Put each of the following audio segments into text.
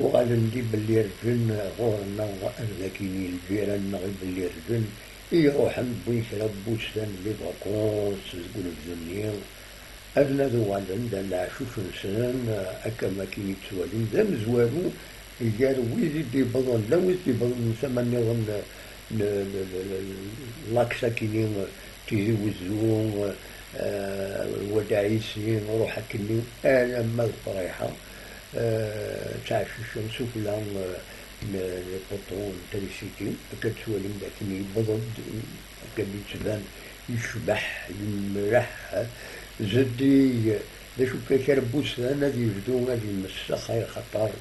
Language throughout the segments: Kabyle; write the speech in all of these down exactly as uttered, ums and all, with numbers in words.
Uɣalen d ibellirǧen ɣur-neɣ, ar d akini lǧiran-nneɣ ibellirǧen i iruḥen wwin kra n wussan di vacances deg unebdu-nni, arna ad uɣalen d leɛcuc-nsen, akka am akken i ttwalin d amezwaru gar wid i d-iwwḍen, llan wid d-iwwḍen tama nniḍen n, n, n, n, n, laks akini, Tizi Wezzu, eh, Wad Ɛisi, ruḥ akkenni, alamma d Friḥa, eh, ttɛeccic sufella, eh, n, n les poteaux n trisiti, akka ttwalim d akken yewweḍ-d, akka d-yettban yecbeḥ, yemreḥ, zeddig, d acu kan kra n wussan ad yebdu ad imessex, axaṭer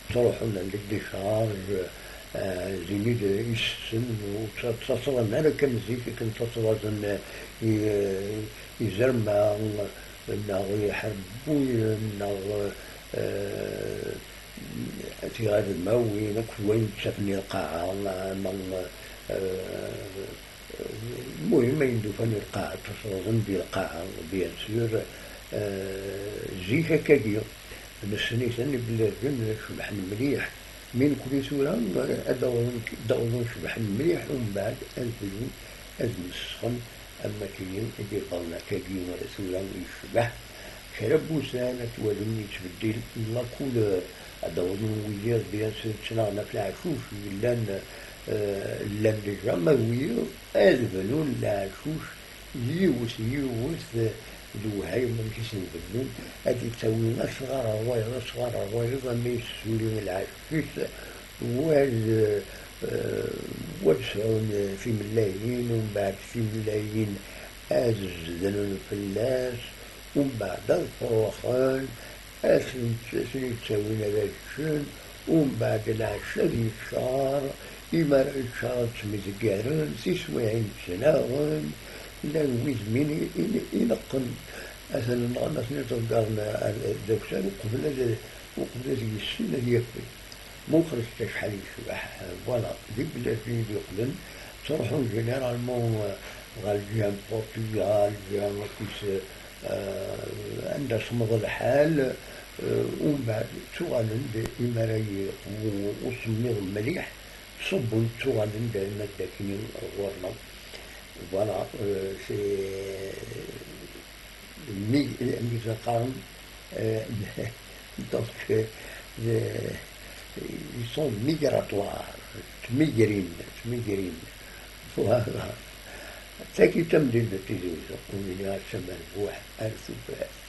ttruḥun d décharge, eh, zini d isessen, ur tta-, ttaṣḍan ara kan zik akken ttaṣḍazen, eh, i, eh, izerman, neɣ iḥerbuyen, neɣ, eh, tiɣadmawin, akked wayen ttafen i lqaɛa, ama, eh, Lmuhim, ayen d-ufan i lqaɛa, ttaṣḍazen di lqaɛa, bien sûr, eh, zik akkagi, nessen-iten belli rǧen cebḥen mliḥ. Mi nekkni tura, eh, ad awḍen, ad awḍen cebḥen mliḥ, umbeɛd ad bdun ad messxen am wakken i d-iḍerren akkagi tura yecbeḥ. Kra n wussan ad twalem yettbeddil la couleur, ad awḍen wiyiḍ, bien sûr, ttnaɣen ɣef leɛcuc yellan, eh, llan déjà, ma d wiyiḍ ad bnun leɛcuc yiwet yiwet, eh, lewhayem amek i sen-bennun, ad d-ittawi asɣar ɣer wayeḍ, asɣar ɣer wayeḍ, armi yessuli lɛecc-is, wad, eh, wad sɛun, eh, timellayin, umbeɛd timellayin ad zedren fell-as, umbeɛd ad ffruxen, ad ten-, ad ten-id-ttawin ad ččen, umbeɛd lɛecc ad yeččar, imi ara yeččar ad ttmizgaren, tiswiɛin ttnaɣen, llan wid min i, i, ineqqen. Atan nɣan ad ten-id-ḍeggren, eh, d akessar uqbel ad, uqbel ad yissin ad yafen. Muqlet acḥal yecbeḥ, voilà, d ibellireǧen i d-yeqqlen, ttruḥun généralement, euh, ɣer lǧiha n Portugal, lǧiha n Rufis, euh, anda semmeḍ lḥal, euh, umbeɛd ttuɣalen-d imi ara yeqwu usemmiḍ mliḥ, ṣubbun ttuɣalen-d arma d akkin ɣur-neɣ. Voilà, euh, c'est mi-, amek i qqaren, euh, donc, euh, ils sont migratoires, ttmigrin, ttmigrin. Voilà. Tagi d tamdint n Tizi Wezzu, ur nini ara d tamerbuḥt ar tufat.